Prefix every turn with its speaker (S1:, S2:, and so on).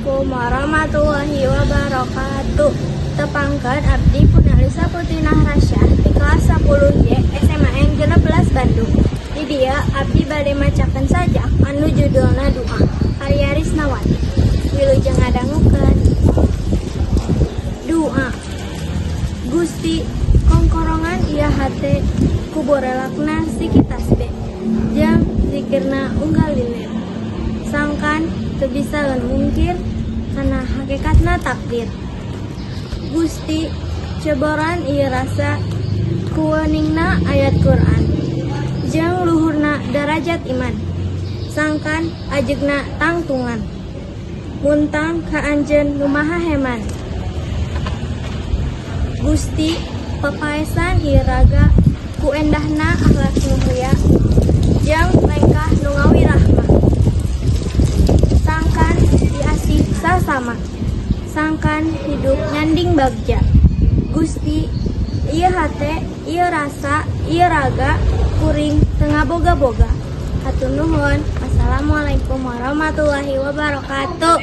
S1: Assalamualaikum warahmatullahi wabarakatuh. Tepangkeun, abdi Punalisa Putri Nahrasyah di kelas 10 Y SMAN 16 Bandung. Di dieu abdi bade macakeun sajak anu judulna Doa karya Risnawati. Wilujeng ngadangukeun. Doa. Gusti, kongkorongan ieu hate ku borelakna siki tasbeh jeung zikirna unggal lilin. Sangkan teu bisaeun mungkir kana hakikatna takdir. Gusti, ceboran ieu rasa ku weuningna ayat Quran jeung luhurna darajat iman. Sangkan ajegna tangtungan muntang ka Anjeun Nu Maha Heman. Gusti, papaesan ieu raga ku endahna akhlak nu mulia jeung lengkah nu ngawirahma. Sangkan diasih sasama, sangkan hidup nyanding bagja. Gusti, ieu hate, ieu rasa, ieu raga kuring teu ngaboga-boga. Hatur nuhun. Assalamualaikum warahmatullahi wabarakatuh.